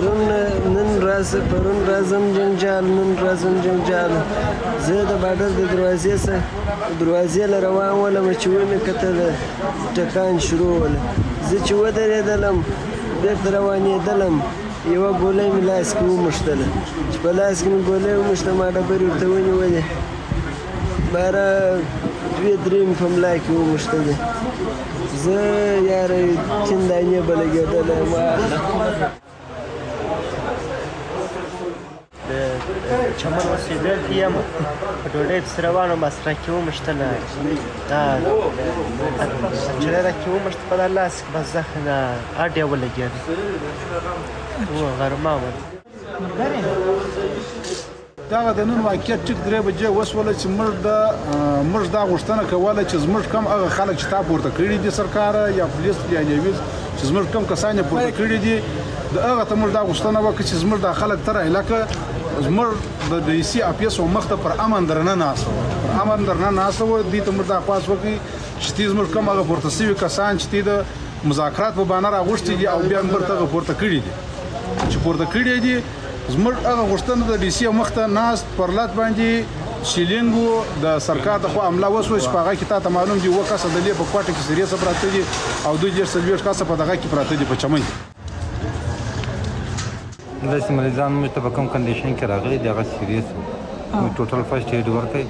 پرون نن راز پرون رازم جنجال، نن رازم جنجال. زه د باډر د دروازې سره دروازې له روان ولم چې ومې کتل، ټکان شروع ول. زه چې ودرېدلم، بېرته روانېدلم، یوه ګولۍ مې لاس کې وموښتله. چې په لاس کې مې ګولۍ وموښته، ما ډبرې ورته ونیولې، باره دوې درې مې په ملا کې وموښتلې. زه یاره تین دانې به لګېدلی یم. د چمن اوسېدونکی یم. په ډوډۍ پسې روان وم، بس راکې وموښتله، دا چړې راکې وموښته په دا لاس کې، بس زخم اډې ولګېده و غرمه وه. دغه د نن واقعیت ټیک 3 بجې وسوله چې موږ دا غوښتنه کوله چې زموږ کم هغه خلک چې تا پورته کړي دي، سرکار یا پولیس یا لیویز، چې زموږ کم کسان یې پورته کړي دي، د هغه ته موږ دا غوښتنه وکړه چې زموږ دا خلک تر علاقه زموږ د ډي سي افیس او مخته پر امن درنه ناست وو، پر امن درنه ناست وو. دوی ته موږ دا خواست وکړي چې تی زموږ کم هغه پورته سوي کسان چې تی د مذاکرات په بانه راغوښتي دي او بیا موږ ته پورته کړي دي، چې پورته کړي دي، زموږ هغه غوښتنه. د ډي سي مخته ناست پرلت باندې شیلینګ وو، د سرکار د خوا عمله وسوه چې په هغه کې تا ته معلوم دي اووه کسه د لې په کوټه کې سریسه پراته دي او دوی 40 40 کسه په دغه کې پراته دي په چمن کې. داسې مریضان موږ ته په کوم condition کې راغلي دي، هغه serious وو. موږ total first aid ورکړ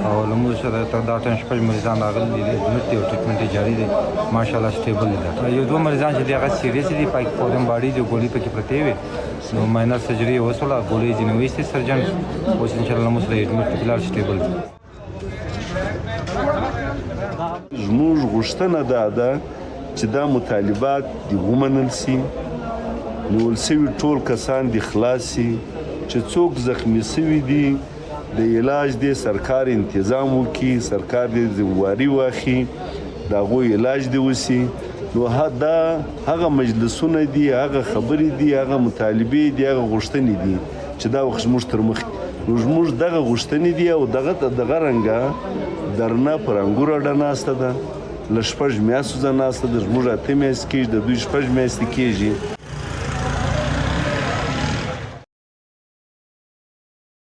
او له موږ سره تر دا ټایم شپږ مریضان راغلي دي، admit دي او treatment یې جاري دی. ماشاءالله stable دي. یو دوه مریضان چې دي، هغه serious دي، پاکې foreign body دي، ګولۍ پکې پرتې وي، نو minor surgery یې وشوله، ګولۍ ځینې وایستې surgeon. اوس انشاءالله موږ سره admit دي، فلحال stable دي. زموږ غوښتنه دا ده چې دا مطالبات دې ومنل شي، نیول شوي ټول کسان دې خلاص شي، چې څوک زخمی شوي دي، د علاج دې سرکار انتظام وکړي، سرکار دې ذمہواري واخلي، د هغوی علاج دې وشي. نو دا هغه مجلسونه دي، هغه خبرې دي، هغه مطالبې دي، هغه غوښتنې دي چې دا وخت زموږ تر مخ دي. نو زموږ دغه غوښتنې دي او دغه رنګه درنه پر انګور اډه ناسته ده، له 6 میاشتو ځه ناسته ده. زموږ 8 میاشتې کېږي، د دوی 6 میاشتې کېږي.